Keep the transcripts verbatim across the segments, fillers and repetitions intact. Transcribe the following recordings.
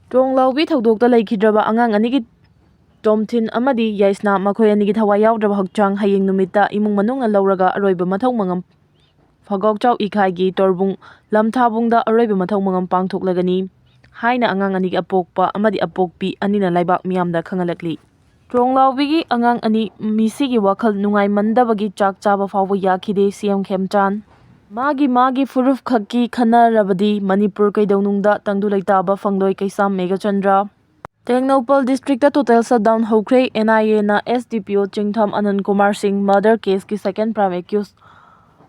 ꯇ꯭ꯔꯣꯡꯂꯥꯎꯕꯤ ꯊꯧꯗꯣꯛꯇ ꯂꯩꯈꯤꯗ꯭ꯔꯕ ꯑꯉꯥꯡ ꯑꯅꯤꯒꯤ ꯇꯣꯝꯊꯤꯟ ꯑꯃꯗꯤ ꯌꯥꯏꯁꯅꯥ, ꯃꯈꯣꯏ ꯑꯅꯤꯒꯤ ꯊꯋꯥꯏ ꯌꯥꯎꯗ꯭ꯔꯕ ꯍꯛꯆꯥꯡ ꯍꯌꯦꯡ ꯅꯨꯃꯤꯠꯇ ꯏꯃꯨꯡ ꯃꯅꯨꯡꯅ ꯂꯧꯔꯒ ꯑꯔꯣꯏꯕ ꯃꯊꯧ ꯃꯉꯝ ꯐꯒꯥꯎꯆꯥꯎ ꯏꯀꯥꯏꯒꯤ ꯇꯣꯔꯕꯨꯡ ꯂꯝꯊꯥꯕꯨꯡꯗ ꯑꯔꯣꯏꯕ ꯃꯊꯧ ꯃꯉꯝ ꯄꯥꯡꯊꯣꯛꯂꯒꯅꯤ ꯍꯥꯏꯅ ꯑꯉꯥꯡ ꯑꯅꯤꯒꯤ ꯑꯄꯣꯛꯄ ꯑꯃꯗꯤ ꯑꯄꯣꯛꯄꯤ ꯑꯅꯤꯅ ꯂꯩꯕꯥꯛ ꯃꯤꯌꯥꯝꯗ ꯈꯪꯍꯜꯂꯛꯂꯤ꯫ ꯇ꯭ꯔꯣꯡꯂꯥꯎꯕꯤꯒꯤ ꯑꯉꯥꯡ ꯑꯅꯤ ꯃꯤꯁꯤꯒꯤ ꯋꯥꯈꯜ ꯅꯨꯡꯉꯥꯏꯃꯟꯗꯕꯒꯤ ꯆꯥꯛ ꯆꯥꯕ ꯐꯥꯎꯕ ꯌꯥꯈꯤꯗꯦ꯫ ꯁꯤ ꯑꯦꯝ ꯈꯦꯝꯆꯥꯟ꯫ ꯃꯥꯒꯤ ꯃꯥꯒꯤ ꯐꯨꯔꯨꯞ ꯈꯛꯀꯤ ꯈꯟꯅꯔꯕꯗꯤ ꯃꯅꯤꯄꯨꯔ ꯀꯩꯗꯧꯅꯨꯡꯗ ꯇꯪꯗꯨ ꯂꯩꯇꯥꯕ ꯐꯪꯂꯣꯏ꯫ ꯀꯩꯁꯥꯝ Meghachandra. Tengnoupal district total shutdown ꯍꯧꯈ꯭ꯔꯦ꯫ ꯑꯦꯟ ꯑꯥꯏ ꯑꯦꯅ ꯑꯦꯁ ꯗꯤ ꯄꯤ ꯑꯣ ꯆꯤꯡꯊꯝ ꯑꯅꯟ ꯀꯨꯃꯥꯔ ꯁꯤꯡ ꯃꯔꯗꯔ ꯀꯦꯁꯀꯤ ꯁꯦꯀꯦꯟ ꯄ꯭ꯔꯥꯏꯝ ꯑꯦꯀ꯭ꯌꯨꯁ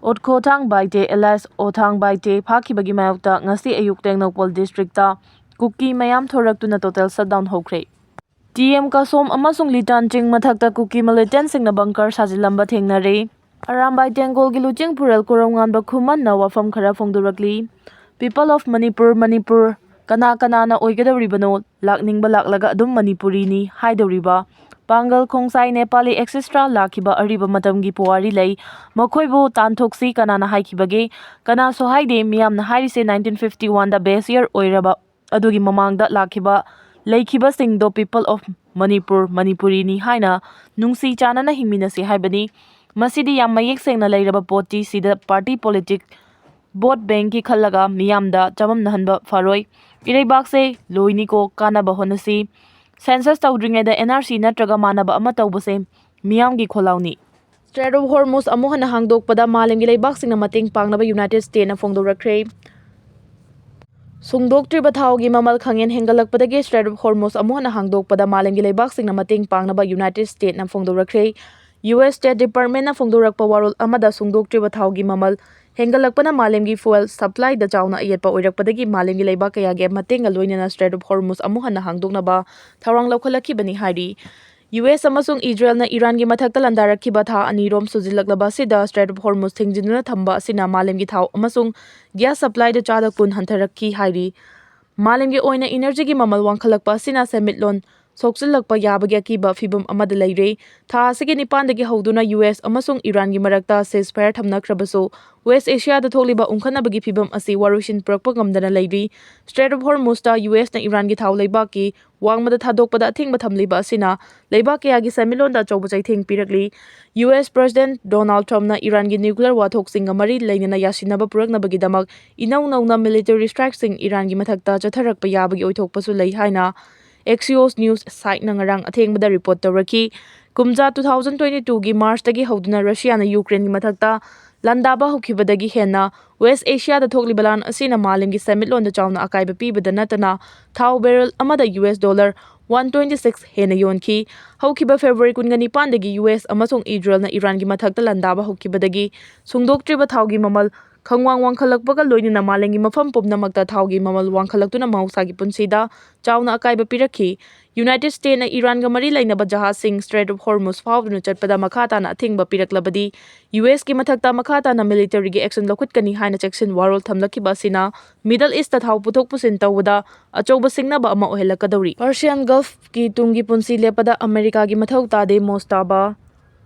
ꯑꯣꯠꯈꯣꯊꯥꯡ ꯕꯥꯏꯇꯦ ꯑꯦꯂꯥꯏꯁ ꯑꯣꯊꯥꯡ ꯕꯥꯏꯇꯦ ꯐꯥꯈꯤꯕꯒꯤ ꯃꯥꯌꯣꯛꯇ ꯉꯁꯤ ꯑꯌꯨꯛ ꯇꯦꯡꯅꯧꯄꯜ ꯗꯤꯁꯇ꯭ꯔꯤꯛꯇ ꯀꯨꯀꯤ ꯃꯌꯥꯝ ꯊꯣꯔꯛꯇꯨꯅ ꯇꯣꯇꯦꯜ ꯁꯠꯗꯥꯎꯟ ꯍꯧꯈ꯭ꯔꯦ꯫ ꯇꯤ ꯑꯦꯝ ꯀꯥꯁꯣꯝ ꯑꯃꯁꯨꯡ ꯂꯤꯇꯥꯟ ꯆꯤꯡ ꯃꯊꯛꯇ ꯀꯨꯀꯤ ꯃꯤꯂꯤꯇꯦꯟꯁꯤꯡꯅ ꯕꯪꯀꯔ ꯁꯥꯖꯤꯜꯂꯝꯕ ꯊꯦꯡꯅꯔꯦ꯫ ꯑꯔꯥꯝꯕꯥꯏ ꯇꯦꯡꯒꯣꯜꯒꯤ ꯂꯨꯆꯤꯡ ꯄꯨꯔꯦꯜ ꯀꯣꯔꯧꯉꯥꯟꯕ ꯈꯨꯃꯟꯅ ꯋꯥꯐꯝ ꯈꯔ ꯐꯣꯡꯗꯣꯔꯛꯂꯤ꯫ People of Manipur, ꯃꯅꯤꯄꯨꯔ, ꯀꯅꯥ ꯀꯅꯥꯅ ꯑꯣꯏꯒꯗꯧꯔꯤꯕꯅꯣ? ꯂꯥꯛꯅꯤꯡꯕ ꯂꯥꯛꯂꯒ ꯑꯗꯨꯝ ꯃꯅꯤꯄꯨꯔꯤꯅꯤ ꯍꯥꯏꯗꯧꯔꯤꯕ ꯄꯥꯡꯒꯜ, ꯈꯣꯡꯁꯥꯏ, ꯅꯦꯄꯥꯂꯤ, ꯑꯦꯛꯁꯦꯇ꯭ꯔꯥ ꯂꯥꯛꯈꯤꯕ ꯑꯔꯤꯕ ꯃꯇꯝꯒꯤ ꯄꯨꯋꯥꯔꯤ ꯂꯩ꯫ ꯃꯈꯣꯏꯕꯨ ꯇꯥꯟꯊꯣꯛꯁꯤ꯫ ꯀꯅꯥꯅ ꯍꯥꯏꯈꯤꯕꯒꯦ? ꯀꯅꯥꯁꯨ ꯍꯥꯏꯗꯦ꯫ ꯃꯤꯌꯥꯝꯅ ꯍꯥꯏꯔꯤꯁꯦ ꯅꯥꯏꯟꯇꯤꯟ ꯐꯤꯐꯇꯤ ꯋꯥꯟꯗ ꯕꯦꯁ ꯌꯔ ꯑꯣꯏꯔꯕ ꯑꯗꯨꯒꯤ ꯃꯃꯥꯡꯗ ꯂꯥꯛꯈꯤꯕ ꯂꯩꯈꯤꯕꯁꯤꯡꯗꯣ People of Manipur, ꯃꯅꯤꯄꯨꯔꯤꯅꯤ ꯍꯥꯏꯅ ꯅꯨꯡꯁꯤ ꯆꯥꯟꯅꯅ ꯍꯤꯡꯃꯤꯟꯅꯁꯤ ꯍꯥꯏꯕꯅꯤ꯫ ꯃꯁꯤꯗꯤ ꯌꯥꯝ ꯃꯌꯦꯛ ꯁꯦꯡꯅ ꯂꯩꯔꯕ ꯄꯣꯠꯇꯤ꯫ ꯁꯤꯗ ꯄꯥꯔꯇꯤ ꯄꯣꯂꯤꯇꯤꯛ, ꯚꯣꯠ ꯕꯦꯡꯀꯤ ꯈꯜꯂꯒ ꯃꯤꯌꯥꯝꯗ ꯆꯃꯝꯅꯍꯟꯕ ꯐꯔꯣꯏ꯫ ꯏꯔꯩꯕꯥꯛꯁꯦ ꯂꯣꯏꯅꯤꯀꯣ, ꯀꯥꯟꯅꯕ ꯍꯣꯠꯅꯁꯤ꯫ ꯁꯦꯟꯁꯁ ꯇꯧꯗ꯭ꯔꯤꯉꯩꯗ ꯑꯦꯟ ꯑꯥꯔ ꯁꯤ ꯅꯠꯇ꯭ꯔꯒ ꯃꯥꯟꯅꯕ ꯑꯃ ꯇꯧꯕꯁꯦ ꯃꯤꯌꯥꯝꯒꯤ ꯈꯣꯜꯂꯥꯎꯅꯤ꯫ ꯁ꯭ꯇ꯭ꯔꯦꯠ ꯑꯣꯐ ꯍꯣꯔꯃꯨꯁ ꯑꯃꯨꯛ ꯍꯟꯅ ꯍꯥꯡꯗꯣꯛꯄꯗ ꯃꯥꯂꯦꯝꯒꯤ ꯂꯩꯕꯥꯛꯁꯤꯡꯅ ꯃꯇꯦꯡ ꯄꯥꯡꯅꯕ ꯌꯨꯅꯥꯏꯇꯦꯗ ꯁ꯭ꯇꯦꯠꯅ ꯐꯣꯡꯗꯣꯔꯛꯈ꯭ꯔꯦ꯫ ꯁꯨꯡꯗꯣꯛꯇ꯭ꯔꯤꯕ ꯊꯥꯎꯒꯤ ꯃꯃꯜ ꯈꯪꯍꯦꯟ ꯍꯦꯟꯒꯠꯂꯛꯄꯗꯒꯤ ꯁ꯭ꯇ꯭ꯔꯦꯠ ꯑꯣꯐ ꯍꯣꯔꯃꯨꯁ ꯑꯃꯨꯛ ꯍꯟꯅ ꯍꯥꯡꯗꯣꯛꯄꯗ ꯃꯥꯂꯦꯝꯒꯤ ꯂꯩꯕꯥꯛꯁꯤꯡꯅ ꯃꯇꯦꯡ ꯄꯥꯡꯅꯕ ꯌꯨꯅꯥꯏꯇꯦꯗ ꯁ꯭ꯇꯦꯠꯅ ꯐꯣꯡꯗꯣꯔꯛꯈ꯭ꯔꯦ꯫ ꯌꯨ ꯑꯦꯁ ꯁ꯭ꯇꯦꯠ ꯗꯤꯄꯥꯔꯠꯃꯦꯟꯅ ꯐꯣꯡꯗꯣꯔꯛꯄ ꯋꯥꯔꯣꯜ ꯑꯃꯗ ꯁꯨꯡꯗꯣꯛꯇ꯭ꯔꯤꯕ ꯊꯥꯎꯒꯤ ꯃꯃꯜ ꯍꯦꯟꯒꯠꯂꯛꯄꯅ ꯃꯥꯂꯦꯝꯒꯤ ꯐ꯭ꯌꯨꯑꯦꯜ ꯁꯄ꯭ꯂꯥꯏꯗ ꯆꯥꯎꯅ ꯑꯌꯦꯠꯄ ꯑꯣꯏꯔꯛꯄꯗꯒꯤ ꯃꯥꯂꯦꯝꯒꯤ ꯂꯩꯕꯥꯛ ꯀꯌꯥꯒꯤ ꯃꯇꯦꯡꯒ ꯂꯣꯏꯅꯅ ꯁ꯭ꯇ꯭ꯔꯦꯠ ꯑꯣꯐ ꯍꯣꯔꯃꯨꯁ ꯑꯃꯨꯛ ꯍꯟꯅ ꯍꯥꯡꯗꯣꯛꯅꯕ ꯊꯧꯔꯥꯡ ꯂꯧꯈꯠꯂꯛꯈꯤꯕꯅꯤ ꯍꯥꯏꯔꯤ꯫ ꯌꯨ ꯑꯦꯁ ꯑꯃꯁꯨꯡ ꯏꯖꯔꯦꯜꯅ ꯏꯔꯥꯟꯒꯤ ꯃꯊꯛꯇ ꯂꯥꯟꯗꯥꯔꯛꯈꯤꯕ ꯊꯥ ꯑꯅꯤꯔꯣꯝ ꯁꯨꯖꯤꯜꯂꯛꯂꯕ ꯑꯁꯤꯗ ꯁ꯭ꯇ꯭ꯔꯦꯠ ꯑꯣꯐ ꯍꯣꯔꯃꯨꯁ ꯊꯤꯡꯖꯤꯟꯗꯨꯅ ꯊꯝꯕ ꯑꯁꯤꯅ ꯃꯥꯂꯦꯝꯒꯤ ꯊꯥꯎ ꯑꯃꯁꯨꯡ ꯒ꯭ꯌꯥꯁ ꯁꯄ꯭ꯂꯥꯏꯗ ꯆꯥꯗ ꯀꯨꯟ ꯍꯟꯊꯔꯛꯈꯤ ꯍꯥꯏꯔꯤ꯫ ꯃꯥꯂꯦꯝꯒꯤ ꯑꯣꯏꯅ ꯏꯅꯔꯖꯤꯒꯤ ꯃꯃꯜ ꯋꯥꯡꯈꯠꯂꯛꯄ ꯑꯁꯤꯅ ꯁꯦꯟꯃꯤꯠꯂꯣꯟ ꯁꯣꯛꯆꯤꯜꯂꯛꯄ ꯌꯥꯕꯒꯤ ꯑꯀꯤꯕ ꯐꯤꯚꯝ ꯑꯃꯗ ꯂꯩꯔꯦ꯫ ꯊꯥ ꯑꯁꯤꯒꯤ ꯅꯤꯄꯥꯟꯗꯒꯤ ꯍꯧꯗꯨꯅ ꯌꯨ ꯑꯦꯁ ꯑꯃꯁꯨꯡ ꯏꯔꯥꯟꯒꯤ ꯃꯔꯛꯇ ceasefire ꯊꯝꯅꯈ꯭ꯔꯕꯁꯨ, ꯋꯦꯁ ꯑꯦꯁꯤꯌꯥꯗ ꯊꯣꯛꯂꯤꯕ ꯎꯪꯈꯠꯅꯕꯒꯤ ꯐꯤꯚꯝ ꯑꯁꯤ ꯋꯥꯔꯣꯏꯁꯤꯟ ꯄꯨꯔꯛꯄ ꯉꯝꯗꯅ ꯂꯩꯔꯤ꯫ Strait of Hormuzꯇ ꯌꯨ ꯑꯦꯁꯅ ꯏꯔꯥꯟꯒꯤ ꯊꯥꯎ ꯂꯩꯕꯥꯛꯀꯤ ꯋꯥꯡꯃꯗ ꯊꯥꯗꯣꯛꯄꯗ ꯑꯊꯤꯡꯕ ꯊꯝꯂꯤꯕ ꯑꯁꯤꯅ ꯂꯩꯕꯥꯛ ꯀꯌꯥꯒꯤ ꯁꯦꯟꯃꯤꯠꯂꯣꯟꯗ ꯑꯆꯧꯕ ꯆꯩꯊꯦꯡ ꯄꯤꯔꯛꯂꯤ꯫ ꯌꯨ ꯑꯦꯁ President Donald Trumpꯅ ꯏꯔꯥꯟꯒꯤ nuclear ꯋꯥꯊꯣꯛꯁꯤꯡꯒ ꯃꯔꯤ ꯂꯩꯅꯅ ꯌꯥꯁꯤꯟꯅꯕ ꯄꯨꯔꯛꯅꯕꯒꯤꯗꯃꯛ ꯏꯅꯧ ꯅꯧꯅ military strikeꯁꯤꯡ ꯏꯔꯥꯟꯒꯤ ꯃꯊꯛꯇ ꯆꯠꯊꯔꯛꯄ ꯌꯥꯕꯒꯤ ꯑꯣꯏꯊꯣꯛꯄꯁꯨ ꯂꯩ ꯍꯥꯏꯅ Axios News siteꯅ ꯉꯔꯥꯡ ꯑꯊꯦꯡꯕꯗ report ꯇꯧꯔꯛꯈꯤ꯫ ꯀꯨꯝꯖꯥ two thousand twenty twoꯒꯤ Marchꯇꯒꯤ ꯍꯧꯗꯨꯅ ꯔꯁꯤꯌꯥꯅ ꯌꯨꯀ꯭ꯔꯦꯟꯒꯤ ꯃꯊꯛꯇ ꯂꯥꯟꯗꯥꯕ ꯍꯧꯈꯤꯕꯗꯒꯤ ꯍꯦꯟꯅ ꯋꯦꯁ ꯑꯦꯁꯤꯌꯥꯗ ꯊꯣꯛꯂꯤꯕ ꯂꯥꯟ ꯑꯁꯤꯅ ꯃꯥꯂꯦꯝꯒꯤ ꯁꯦꯟꯃꯤꯠꯂꯣꯟꯗ ꯆꯥꯎꯅ ꯑꯀꯥꯏꯕ ꯄꯤꯕꯗ ꯅꯠꯇꯅ ꯊꯥꯎ barrel ꯑꯃꯗ U S dollar one twenty six ꯍꯦꯟꯅ ꯌꯣꯟꯈꯤ꯫ ꯍꯧꯈꯤꯕ February ꯀꯨꯟꯒ ꯅꯤꯄꯥꯟꯗꯒꯤ ꯌꯨ ꯑꯦꯁ ꯑꯃꯁꯨꯡ ꯏꯖꯔꯦꯜꯅ ꯏꯔꯥꯟꯒꯤ ꯃꯊꯛꯇ ꯂꯥꯟꯗꯥꯕ ꯍꯧꯈꯤꯕꯗꯒꯤ ꯁꯨꯡꯗꯣꯛꯇ꯭ꯔꯤꯕ ꯊꯥꯎꯒꯤ ꯃꯃꯜ ꯈꯪꯋꯥꯡ ꯋꯥꯡꯈꯠꯂꯛꯄꯒ ꯂꯣꯏꯅꯅ ꯃꯥꯂꯦꯝꯒꯤ ꯃꯐꯝ ꯄꯨꯝꯅꯃꯛꯇ ꯊꯥꯎꯒꯤ ꯃꯃꯜ ꯋꯥꯡꯈꯠꯂꯛꯇꯨꯅ ꯃꯍꯧꯁꯥꯒꯤ ꯄꯨꯟꯁꯤꯗ ꯆꯥꯎꯅ ꯑꯀꯥꯏꯕ ꯄꯤꯔꯛꯈꯤ꯫ United Statesꯅ ꯏꯔꯥꯟꯒ ꯃꯔꯤ ꯂꯩꯅꯕ ꯖꯍꯥꯖꯁꯤꯡ Strait of Hormuz ꯐꯥꯎꯗꯨꯅ ꯆꯠꯄꯗ ꯃꯈꯥ ꯇꯥꯅ ꯑꯊꯤꯡꯕ ꯄꯤꯔꯛꯂꯕꯗꯤ, ꯌꯨ ꯑꯦꯁꯀꯤ ꯃꯊꯛꯇ ꯃꯈꯥ ꯇꯥꯅ militaryꯒꯤ action ꯂꯧꯈꯠꯀꯅꯤ ꯍꯥꯏꯅ ꯆꯦꯛꯁꯤꯟ ꯋꯥꯔꯣꯜ ꯊꯝꯂꯛꯈꯤꯕ ꯑꯁꯤꯅ Middle Eastꯇ ꯊꯥꯎ ꯄꯨꯊꯣꯛ ꯄꯨꯁꯤꯟ ꯇꯧꯕꯗ ꯑꯆꯧꯕ ꯁꯤꯡꯅꯕ ꯑꯃ ꯑꯣꯏꯍꯜꯂꯛꯀꯗꯧꯔꯤ꯫ Persian Gulfꯀꯤ ꯇꯨꯡꯒꯤ ꯄꯨꯟꯁꯤ ꯂꯦꯞꯄꯗ ꯑꯃꯦꯔꯤꯀꯥꯒꯤ ꯃꯊꯧ ꯇꯥꯗꯦ, ꯃꯣꯖꯇꯥꯕꯥ꯫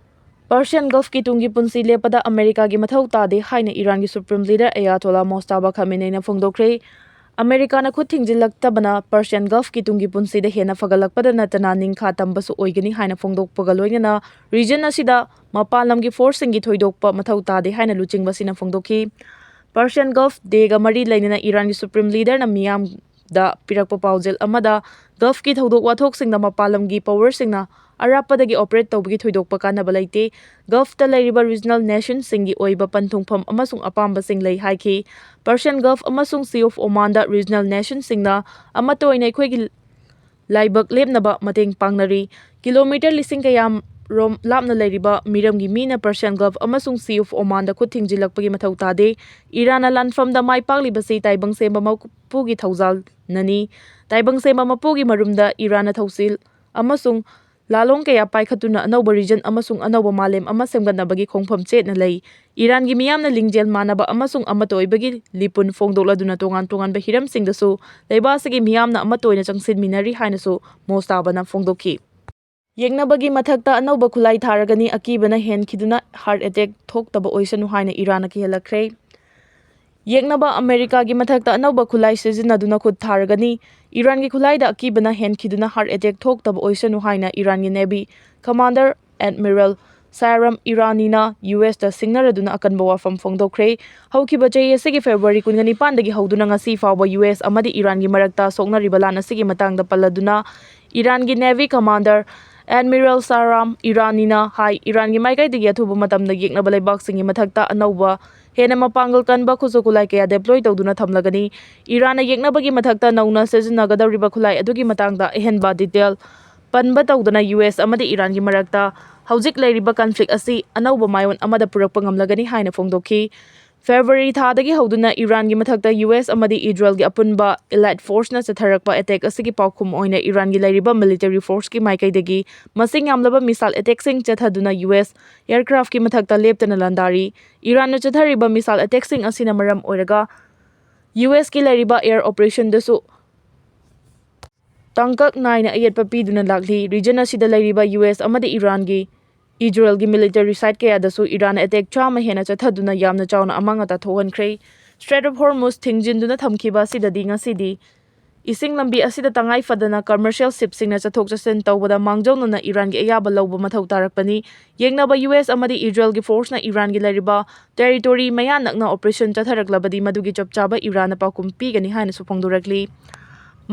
Persian Gulfꯀꯤ ꯇꯨꯡꯒꯤ ꯄꯨꯟꯁꯤ ꯂꯦꯞꯄꯗ ꯑꯃꯦꯔꯤꯀꯥꯒꯤ ꯃꯊꯧ ꯇꯥꯗꯦ ꯍꯥꯏꯅ ꯏꯔꯥꯟꯒꯤ Supreme Leader Ayatollah Mojtaba Khameneiꯅ ꯐꯣꯡꯗꯣꯛꯈ꯭ꯔꯦ꯫ ꯑꯃꯦꯔꯤꯀꯥꯅ ꯈꯨꯠ ꯊꯤꯡꯖꯤꯜꯂꯛꯇꯕꯅ Persian Gulfꯀꯤ ꯇꯨꯡꯒꯤ ꯄꯨꯟꯁꯤꯗ ꯍꯦꯟꯅ ꯐꯒꯠꯂꯛꯄꯗ ꯅꯠꯇꯅ ꯅꯤꯡꯈꯥ ꯇꯝꯕꯁꯨ ꯑꯣꯏꯒꯅꯤ ꯍꯥꯏꯅ ꯐꯣꯡꯗꯣꯛꯄꯒ ꯂꯣꯏꯅꯅ region ꯑꯁꯤꯗ ꯃꯄꯥꯟ ꯂꯝꯒꯤ forceꯁꯤꯡꯒꯤ ꯊꯣꯏꯗꯣꯛꯄ ꯃꯊꯧ ꯇꯥꯗꯦ ꯍꯥꯏꯅ ꯂꯨꯆꯤꯡꯕꯁꯤꯅ ꯐꯣꯡꯗꯣꯛꯈꯤ꯫ Persian Gulf ꯗꯦꯒ ꯃꯔꯤ ꯂꯩꯅꯅ ꯏꯔꯥꯟꯒꯤ Supreme Leaderꯅ ꯃꯤꯌꯥꯝꯗ ꯄꯤꯔꯛꯄ ꯄꯥꯎꯖꯦꯜ ꯑꯃꯗ, Gulfꯀꯤ ꯊꯧꯗꯣꯛ ꯋꯥꯊꯣꯛꯁꯤꯡꯗ ꯃꯄꯥꯟ ꯂꯝꯒꯤ powerꯁꯤꯡꯅ ꯑꯔꯥꯞꯄꯗꯒꯤ operate ꯇꯧꯕꯒꯤ ꯊꯣꯏꯗꯣꯛꯄ ꯀꯥꯟꯅꯕ ꯂꯩꯇꯦ꯫ Gulfꯇ ꯂꯩꯔꯤꯕ regional nationꯁꯤꯡꯒꯤ ꯑꯣꯏꯕ ꯄꯟꯊꯨꯡꯐꯝ ꯑꯃꯁꯨꯡ ꯑꯄꯥꯝꯕꯁꯤꯡ ꯂꯩ ꯍꯥꯏꯈꯤ꯫ Persian Gulf ꯑꯃꯁꯨꯡ Sea of Omanꯗ regional nationꯁꯤꯡꯅ ꯑꯃꯠꯇ ꯑꯣꯏꯅ ꯑꯩꯈꯣꯏꯒꯤ ꯂꯥꯏꯕꯛ ꯂꯦꯞꯅꯕ ꯃꯇꯦꯡ ꯄꯥꯡꯅꯔꯤ꯫ Kilometre ꯂꯤꯁꯤꯡ ꯀꯌꯥꯔꯣꯝ ꯂꯥꯞꯅ ꯂꯩꯔꯤꯕ ꯃꯤꯔꯝꯒꯤ ꯃꯤꯅ Persian Gulf ꯑꯃꯁꯨꯡ Sea of Omanꯗ ꯈꯨꯠ ꯊꯤꯡꯖꯤꯜꯂꯛꯄꯒꯤ ꯃꯊꯧ ꯇꯥꯗꯦ꯫ ꯏꯔꯥꯟꯅ ꯂꯥꯟꯐꯝꯗ ꯃꯥꯏ ꯄꯥꯛꯂꯤꯕꯁꯤ ꯇꯥꯏꯕꯪ ꯁꯦꯝꯕ ꯃꯄꯨꯒꯤ ꯊꯧꯖꯥꯜꯅꯅꯤ꯫ ꯇꯥꯏꯕꯪ ꯁꯦꯝꯕ ꯃꯄꯨꯒꯤ ꯃꯔꯨꯝꯗ ꯏꯔꯥꯟꯅ ꯊꯧꯁꯤꯜ ꯑꯃꯁꯨꯡ ꯂꯥꯂꯣꯡ ꯀꯌꯥ ꯄꯥꯏꯈꯠꯇꯨꯅ ꯑꯅꯧꯕ region ꯑꯃꯁꯨꯡ ꯑꯅꯧꯕ ꯃꯥꯂꯦꯝ ꯑꯃ ꯁꯦꯝꯒꯠꯅꯕꯒꯤ ꯈꯣꯡꯐꯝ ꯆꯦꯠꯅ ꯂꯩ꯫ ꯏꯔꯥꯟꯒꯤ ꯃꯤꯌꯥꯝꯅ ꯂꯤꯡꯖꯦꯜ ꯃꯥꯟꯅꯕ ꯑꯃꯁꯨꯡ ꯑꯃꯠꯇ ꯑꯣꯏꯕꯒꯤ ꯂꯤꯄꯨꯟ ꯐꯣꯡꯗꯣꯛꯂꯗꯨꯅ ꯇꯣꯉꯥꯟ ꯇꯣꯉꯥꯟꯕ ꯍꯤꯔꯝꯁꯤꯡꯗꯁꯨ ꯂꯩꯕꯥꯛ ꯑꯁꯤꯒꯤ ꯃꯤꯌꯥꯝꯅ ꯑꯃꯠꯇ ꯑꯣꯏꯅ ꯆꯪꯁꯤꯟꯃꯤꯟꯅꯔꯤ ꯍꯥꯏꯅꯁꯨ ꯃꯣꯁꯇꯥꯕꯅ ꯐꯣꯡꯗꯣꯛꯈꯤ꯫ ꯌꯦꯛꯅꯕꯒꯤ ꯃꯊꯛꯇ ꯑꯅꯧꯕ ꯈꯨꯠꯂꯥꯏ ꯊꯥꯔꯒꯅꯤ, ꯑꯀꯤꯕꯅ ꯍꯦꯟꯈꯤꯗꯨꯅ heart attack ꯊꯣꯛꯇꯕ ꯑꯣꯏꯁꯅꯨ ꯍꯥꯏꯅ ꯏꯔꯥꯟꯅ ꯀꯤꯍꯜꯂꯛꯈ꯭ꯔꯦ꯫ ꯌꯦꯛꯅꯕ ꯑꯃꯦꯔꯤꯀꯥꯒꯤ ꯃꯊꯛꯇ ꯑꯅꯧꯕ ꯈꯨꯠꯂꯥꯏ ꯁꯤꯖꯤꯟꯅꯗꯨꯅ ꯈꯨꯠ ꯊꯥꯔꯒꯅꯤ꯫ ꯏꯔꯥꯟꯒꯤ ꯈꯨꯠꯂꯥꯏꯗ ꯑꯀꯤꯕꯅ ꯍꯦꯟꯈꯤꯗꯨꯅ heart attack ꯊꯣꯛꯇꯕ ꯑꯣꯏꯁꯅꯨ ꯍꯥꯏꯅ ꯏꯔꯥꯟꯒꯤ Navy Commander Admiral Sairam Iraniꯅ US ꯇ ꯁꯤꯡꯅꯔꯗꯨꯅ ꯑꯀꯟꯕ ꯋꯥꯐꯝ ꯐꯣꯡꯗꯣꯛꯈ꯭ꯔꯦ꯫ ꯍꯧꯈꯤꯕ ꯆꯍꯤ ꯑꯁꯤꯒꯤ February ꯀꯨꯟꯒ ꯅꯤꯄꯥꯟꯗꯒꯤ ꯍꯧꯗꯨꯅ ꯉꯁꯤ ꯐꯥꯎꯕ US ꯑꯃꯗꯤ ꯏꯔꯥꯟꯒꯤ ꯃꯔꯛꯇ ꯁꯣꯛꯅꯔꯤꯕ ꯂꯥꯟ ꯑꯁꯤꯒꯤ ꯃꯇꯥꯡꯗ ꯄꯜꯂꯗꯨꯅ ꯏꯔꯥꯟꯒꯤ Navy Commander Admiral Sairam Iraniꯅ ꯍꯥꯏ, ꯏꯔꯥꯟꯒꯤ ꯃꯥꯏꯀꯩꯗꯒꯤ ꯑꯊꯨꯕ ꯃꯇꯝꯗ ꯌꯦꯛꯅꯕ ꯂꯩꯕꯥꯛꯁꯤꯡꯒꯤ ꯃꯊꯛꯇ ꯑꯅꯧꯕ, ꯍꯦꯟꯅ ꯃꯄꯥꯡꯒꯜ ꯀꯟꯕ ꯈꯨꯠꯁꯨ ꯈꯨꯠꯂꯥꯏ ꯀꯌꯥ deploy ꯇꯧꯗꯨꯅ ꯊꯝꯂꯒꯅꯤ꯫ ꯏꯔꯥꯟꯅ ꯌꯦꯛꯅꯕꯒꯤ ꯃꯊꯛꯇ ꯅꯧꯅ ꯁꯤꯖꯤꯟꯅꯒꯗꯧꯔꯤꯕ ꯈꯨꯠꯂꯥꯏ ꯑꯗꯨꯒꯤ ꯃꯇꯥꯡꯗ ꯑꯍꯦꯟꯕ detail ꯄꯟꯕ ꯇꯧꯗꯅ US ꯑꯃꯗꯤ ꯏꯔꯥꯟꯒꯤ ꯃꯔꯛꯇ ꯍꯧꯖꯤꯛ ꯂꯩꯔꯤꯕ conflict ꯑꯁꯤ ꯑꯅꯧꯕ ꯃꯥꯏꯑꯣꯟ ꯑꯃꯗ ꯄꯨꯔꯛꯄ ꯉꯝꯂꯒꯅꯤ ꯍꯥꯏꯅ ꯐꯣꯡꯗꯣꯛꯈꯤ꯫ February ꯊꯥꯗꯒꯤ ꯍꯧꯗꯨꯅ ꯏꯔꯥꯟꯒꯤ ꯃꯊꯛꯇ US ꯑꯃꯗꯤ ꯏꯖꯔꯦꯜꯒꯤ ꯑꯄꯨꯟꯕ allied forceꯅ ꯆꯠꯊꯔꯛꯄ attack ꯑꯁꯤꯒꯤ ꯄꯥꯎꯈꯨꯝ ꯑꯣꯏꯅ ꯏꯔꯥꯟꯒꯤ ꯂꯩꯔꯤꯕ military forceꯀꯤ ꯃꯥꯏꯀꯩꯗꯒꯤ ꯃꯁꯤꯡ ꯌꯥꯝꯂꯕ missile attackꯁꯤꯡ ꯆꯠꯊꯗꯨꯅ US aircraftꯀꯤ ꯃꯊꯛꯇ ꯂꯦꯞꯇꯅ ꯂꯥꯟꯗꯥꯔꯤ꯫ ꯏꯔꯥꯟꯅ ꯆꯠꯊꯔꯤꯕ missile attackꯁꯤꯡ ꯑꯁꯤꯅ ꯃꯔꯝ ꯑꯣꯏꯔꯒ USꯀꯤ ꯂꯩꯔꯤꯕ air operationꯗꯁꯨ ꯇꯥꯡꯀꯛ ꯅꯥꯏꯅ ꯑꯌꯦꯠꯄ ꯄꯤꯗꯨꯅ ꯂꯥꯛꯂꯤ꯫ Region ꯑꯁꯤꯗ ꯂꯩꯔꯤꯕ US ꯑꯃꯗꯤ ꯏꯔꯥꯟꯒꯤ, ꯏꯖꯔꯦꯜꯒꯤ military site ꯀꯌꯥꯗꯁꯨ ꯏꯔꯥꯟ attack ꯆꯥꯝꯃ ꯍꯦꯟꯅ ꯆꯠꯊꯗꯨꯅ ꯌꯥꯝꯅ ꯆꯥꯎꯅ ꯑꯃꯥꯡ ꯑꯇꯥ ꯊꯣꯛꯍꯟꯈ꯭ꯔꯦ꯫ Strait of Hormuz ꯊꯤꯡꯖꯤꯟꯗꯨꯅ ꯊꯝꯈꯤꯕ ꯑꯁꯤꯗꯗꯤ ꯉꯁꯤꯗꯤ ꯏꯁꯤꯡ ꯂꯝꯕꯤ ꯑꯁꯤꯗ ꯇꯉꯥꯏ ꯐꯗꯅ commercial shipꯁꯤꯡꯅ ꯆꯠꯊꯣꯛ ꯆꯠꯁꯤꯟ ꯇꯧꯕꯗ ꯃꯥꯡꯖꯧꯅꯅ ꯏꯔꯥꯟꯒꯤ ꯑꯌꯥꯕ ꯂꯧꯕ ꯃꯊꯧ ꯇꯥꯔꯛꯄꯅꯤ꯫ ꯌꯦꯡꯅꯕ US ꯑꯃꯗꯤ ꯏꯖꯔꯦꯜꯒꯤ forceꯅ ꯏꯔꯥꯟꯒꯤ ꯂꯩꯔꯤꯕ territory ꯃꯌꯥ ꯅꯛꯅ operation ꯆꯠꯊꯔꯛꯂꯕꯗꯤ ꯃꯗꯨꯒꯤ ꯆꯞ ꯆꯥꯕ ꯏꯔꯥꯟꯅ ꯄꯥꯎꯈꯨꯝ ꯄꯤꯒꯅꯤ ꯍꯥꯏꯅꯁꯨ ꯐꯣꯡꯗꯣꯔꯛꯂꯤ꯫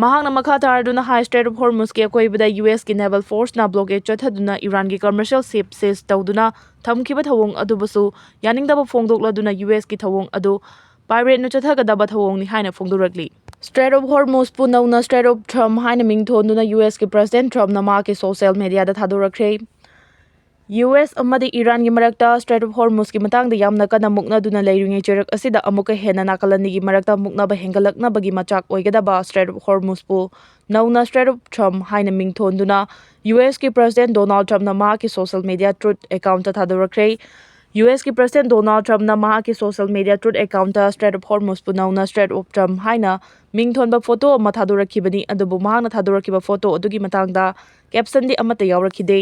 ꯃꯍꯥꯛꯅ ꯃꯈꯥ ꯇꯥꯔꯗꯨꯅ ꯍꯥꯏ, Strait of Hormuzꯀꯤ ꯑꯀꯣꯏꯕꯗ USꯀꯤ naval forceꯅ blockade ꯆꯠꯊꯗꯨꯅ ꯏꯔꯥꯟꯒꯤ commercial ship seize ꯇꯧꯗꯨꯅ ꯊꯝꯈꯤꯕ ꯊꯧꯑꯣꯡ ꯑꯗꯨꯕꯨꯁꯨ ꯌꯥꯅꯤꯡꯗꯕ ꯐꯣꯡꯗꯣꯛꯂꯗꯨꯅ USꯀꯤ ꯊꯧꯑꯣꯡ ꯑꯗꯨ pirateꯅ ꯆꯠꯊꯒꯗꯕ ꯊꯧꯑꯣꯡꯅꯤ ꯍꯥꯏꯅ ꯐꯣꯡꯗꯣꯔꯛꯂꯤ꯫ Strait of Hormuzꯄꯨ ꯅꯧꯅ Strait of Trump ꯍꯥꯏꯅ ꯃꯤꯡ ꯊꯣꯟꯗꯨꯅ USꯀꯤ President Trumpꯅ ꯃꯍꯥꯛꯀꯤ social mediaꯗ ꯊꯥꯗꯣꯔꯛꯈ꯭ꯔꯦ꯫ US ꯑꯃꯗꯤ ꯏꯔꯥꯟꯒꯤ ꯃꯔꯛꯇ Strait of Hormuzꯀꯤ ꯃꯇꯥꯡꯗ ꯌꯥꯝꯅ ꯀꯟꯅ ꯃꯨꯛꯅꯗꯨꯅ ꯂꯩꯔꯤꯉꯩ ꯆꯩꯔꯛ ꯑꯁꯤꯗ ꯑꯃꯨꯛꯀ ꯍꯦꯟꯅ ꯅꯥꯀꯜ ꯑꯅꯤꯒꯤ ꯃꯔꯛꯇ ꯃꯨꯛꯅꯕ ꯍꯦꯟꯒꯠꯂꯛꯅꯕꯒꯤ ꯃꯆꯥꯛ ꯑꯣꯏꯒꯗꯕ Strait of Hormuzꯄꯨ ꯅꯧꯅ Strait of Trump ꯍꯥꯏꯅ ꯃꯤꯡ ꯊꯣꯟꯗꯨꯅ USꯀꯤ President Donald Trumpꯅ ꯃꯍꯥꯛꯀꯤ social media Truth accountꯇ ꯊꯥꯗꯣꯔꯛꯈ꯭ꯔꯦ꯫ ꯌꯨ ꯑꯦꯁꯀꯤ ꯄ꯭ꯔꯁꯤꯗꯦꯟ ꯗꯣꯅꯥꯜꯗ ꯇ꯭ꯔꯝꯞꯅ ꯃꯍꯥꯛꯀꯤ ꯁꯣꯁꯤꯌꯦꯜ ꯃꯤꯗꯤꯌꯥ ꯇ꯭ꯔꯨꯠ ꯑꯦꯀꯥꯎꯟꯠꯇ ꯁ꯭ꯇ꯭ꯔꯦꯠ ꯑꯣꯐ ꯍꯣꯔꯃꯨꯖꯄꯨ ꯅꯧꯅ ꯁ꯭ꯇ꯭ꯔꯦꯠ ꯑꯣꯐ ꯇ꯭ꯔꯝꯞ ꯍꯥꯏꯅ ꯃꯤꯡ ꯊꯣꯟꯕ ꯐꯣꯇꯣ ꯑꯃ ꯊꯥꯗꯣꯔꯛꯈꯤꯕꯅꯤ꯫ ꯑꯗꯨꯕꯨ ꯃꯍꯥꯛꯅ ꯊꯥꯗꯣꯔꯛꯈꯤꯕ ꯐꯣꯇꯣ ꯑꯗꯨꯒꯤ ꯃꯇꯥꯡꯗ ꯀꯦꯞꯁꯟꯗꯤ ꯑꯃꯠꯇ ꯌꯥꯎꯔꯛꯈꯤꯗꯦ꯫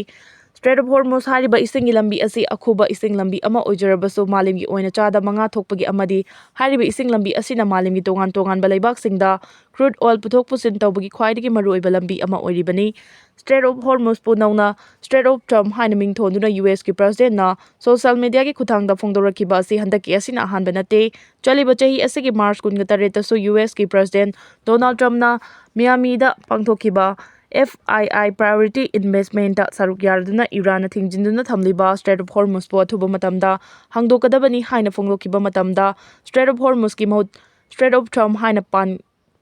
ꯁ꯭ꯇ꯭ꯔꯦꯠ ꯑꯣꯐ ꯍꯣꯔꯃꯨꯖ ꯍꯥꯏꯔꯤꯕ ꯏꯁꯤꯡꯒꯤ ꯂꯝꯕꯤ ꯑꯁꯤ ꯑꯈꯨꯕ ꯏꯁꯤꯡ ꯂꯝꯕꯤ ꯑꯃ ꯑꯣꯏꯖꯔꯕꯁꯨ, ꯃꯥꯂꯦꯝꯒꯤ ꯑꯣꯏꯅ ꯆꯥꯗ ꯃꯉꯥ ꯊꯣꯛꯄꯒꯤ ꯑꯃꯗꯤ ꯍꯥꯏꯔꯤꯕ ꯏꯁꯤꯡ ꯂꯝꯕꯤ ꯑꯁꯤꯅ ꯃꯥꯂꯦꯝꯒꯤ ꯇꯣꯉꯥꯟ ꯇꯣꯉꯥꯟꯕ ꯂꯩꯕꯥꯛꯁꯤꯡꯗ ꯀ꯭ꯔꯨꯗ ꯑꯣꯏꯜ ꯄꯨꯊꯣꯛ ꯄꯨꯁꯤꯟ ꯇꯧꯕꯒꯤ ꯈ꯭ꯋꯥꯏꯗꯒꯤ ꯃꯔꯨꯑꯣꯏꯕ ꯂꯝꯕꯤ ꯑꯃ ꯑꯣꯏꯔꯤꯕꯅꯤ꯫ ꯁ꯭ꯇ꯭ꯔꯦꯠ ꯑꯣꯐ ꯍꯣꯔꯃꯨꯖꯄꯨ ꯅꯧꯅ ꯁ꯭ꯇ꯭ꯔꯦꯠ ꯑꯣꯐ ꯇ꯭ꯔꯝꯞ ꯍꯥꯏꯅ ꯃꯤꯡ ꯊꯣꯟꯗꯨꯅ ꯌꯨ ꯑꯦꯁꯀꯤ ꯄ꯭ꯔꯁꯤꯗꯦꯟꯠꯅ ꯁꯣꯁꯤꯌꯦꯜ ꯃꯤꯗꯤꯌꯥꯒꯤ ꯈꯨꯠꯊꯥꯡꯗ ꯐꯣꯡꯗꯣꯔꯛꯈꯤꯕ ꯑꯁꯤ ꯍꯟꯗꯛꯀꯤ ꯑꯁꯤꯅ ꯑꯍꯥꯟꯕ ꯅꯠꯇꯦ꯫ ꯆꯠꯂꯤꯕ ꯆꯍꯤ ꯑꯁꯤꯒꯤ ꯃꯥꯔꯆ ꯀꯨꯟꯒ ꯇꯔꯦꯠꯇꯁꯨ ꯌꯨ ꯑꯦꯁꯀꯤ ꯄ꯭ꯔꯁꯤꯗꯦꯟꯠ ꯗꯣꯅꯥꯜꯗ ꯇ꯭ꯔꯝꯞꯅ ꯃꯤꯌꯥꯃꯤꯗ ꯄꯥꯡꯊꯣꯛꯈꯤꯕ ꯑꯦꯐ ꯑꯥꯏ ꯑꯥꯏ ꯄ꯭ꯔꯥꯏꯌꯣꯔꯤꯇꯤ ꯏꯟꯚꯦꯁ꯭ꯠꯃꯦꯟꯠꯇ ꯁꯔꯨꯛ ꯌꯥꯔꯗꯨꯅ ꯏꯔꯥꯟꯅ ꯊꯤꯡꯖꯤꯟꯗꯨꯅ ꯊꯝꯂꯤꯕ ꯁ꯭ꯇ꯭ꯔꯦꯠ ꯑꯣꯐ ꯍꯣꯔꯃꯨꯖꯄꯨ ꯑꯊꯨꯕ ꯃꯇꯝꯗ ꯍꯥꯡꯗꯣꯛꯀꯗꯕꯅꯤ ꯍꯥꯏꯅ ꯐꯣꯡꯗꯣꯛꯈꯤꯕ ꯃꯇꯝꯗ, ꯁ꯭ꯇ꯭ꯔꯦꯠ ꯑꯣꯐ ꯍꯣꯔꯃꯨꯖꯀꯤ ꯃꯍꯨꯠ ꯁ꯭ꯇ꯭ꯔꯦꯠ ꯑꯣꯐ ꯇ꯭ꯔꯝꯞ ꯍꯥꯏꯅ ꯄꯥꯟ-,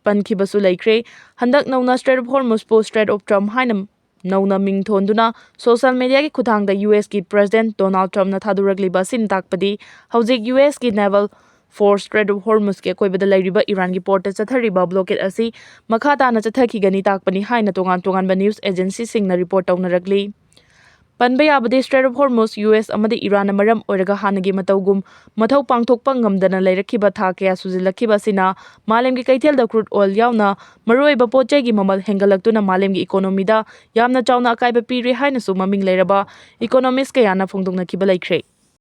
ꯄꯟꯈꯤꯕꯁꯨ ꯂꯩꯈ꯭ꯔꯦ꯫ ꯍꯟꯗꯛ ꯅꯧꯅ ꯁ꯭ꯇ꯭ꯔꯦꯠ ꯑꯣꯐ ꯍꯣꯔꯃꯨꯖꯄꯨ ꯁ꯭ꯇ꯭ꯔꯦꯠ ꯑꯣꯐ ꯇ꯭ꯔꯝꯞ ꯍꯥꯏꯅ ꯅꯧꯅ ꯃꯤꯡ ꯊꯣꯟꯗꯨꯅ ꯁꯣꯁꯤꯌꯦꯜ ꯃꯤꯗꯤꯌꯥꯒꯤ ꯈꯨꯠꯊꯥꯡꯗ ꯌꯨ ꯑꯦꯁꯀꯤ ꯄ꯭ꯔꯁꯤꯗꯦꯟꯠ ꯗꯣꯅꯥꯜꯗ ꯇ꯭ꯔꯝꯞꯅ ꯊꯥꯗꯣꯔꯛꯂꯤꯕ ꯑꯁꯤꯅ ꯇꯥꯛꯄꯗꯤ ꯍꯧꯖꯤꯛ ꯌꯨ ꯑꯦꯁꯀꯤ ꯅꯦꯚꯜ ꯐꯣꯔꯁ ꯁ꯭ꯇ꯭ꯔꯦꯠ ꯑꯣꯐ ꯍꯣꯔꯃꯨꯖꯀꯤ ꯑꯀꯣꯏꯕꯗ ꯂꯩꯔꯤꯕ ꯏꯔꯥꯟꯒꯤ ꯄꯣꯔꯠꯇ ꯆꯠꯊꯔꯤꯕ ꯕ꯭ꯂꯣꯀꯦꯗ ꯑꯁꯤ ꯃꯈꯥ ꯇꯥꯅ ꯆꯠꯊꯈꯤꯒꯅꯤ ꯇꯥꯛꯄꯅꯤ ꯍꯥꯏꯅ ꯇꯣꯉꯥꯟ ꯇꯣꯉꯥꯟꯕ ꯅ꯭ꯌꯨꯁ ꯑꯦꯖꯦꯟꯁꯤꯁꯤꯡꯅ ꯔꯤꯄꯣꯔꯠ ꯇꯧꯅꯔꯛꯂꯤ꯫ ꯄꯟꯕ ꯌꯥꯕꯗꯤ, ꯁ꯭ꯇ꯭ꯔꯦꯠ ꯑꯣꯐ ꯍꯣꯔꯃꯨꯖ ꯌꯨ ꯑꯦꯁ ꯑꯃꯗꯤ ꯏꯔꯥꯟꯅ ꯃꯔꯝ ꯑꯣꯏꯔꯒ ꯍꯥꯟꯅꯒꯤ ꯃꯇꯧꯒꯨꯝ ꯃꯊꯧ ꯄꯥꯡꯊꯣꯛꯄ ꯉꯝꯗꯅ ꯂꯩꯔꯛꯈꯤꯕ ꯊꯥ ꯀꯌꯥ ꯁꯨꯖꯤꯜꯂꯛꯈꯤꯕ ꯑꯁꯤꯅ ꯃꯥꯂꯦꯝꯒꯤ ꯀꯩꯊꯦꯜꯗ ꯀ꯭ꯔꯨꯗ ꯑꯣꯏꯜ ꯌꯥꯎꯅ ꯃꯔꯨꯑꯣꯏꯕ ꯄꯣꯠ ꯆꯩꯒꯤ ꯃꯃꯜ ꯍꯦꯟꯒꯠꯂꯛꯇꯨꯅ ꯃꯥꯂꯦꯝꯒꯤ ꯏꯀꯣꯅꯣꯃꯤꯗ ꯌꯥꯝꯅ ꯆꯥꯎꯅ ꯑꯀꯥꯏꯕ ꯄꯤꯔꯦ ꯍꯥꯏꯅꯁꯨ ꯃꯃꯤꯡ ꯂꯩꯔꯕ ꯏꯀꯣꯅꯣꯃꯤꯁ꯭ꯠ ꯀꯌꯥꯅ ꯐꯣꯡꯗꯣꯛꯅꯈꯤꯕ ꯂꯩꯈ꯭ꯔꯦ꯫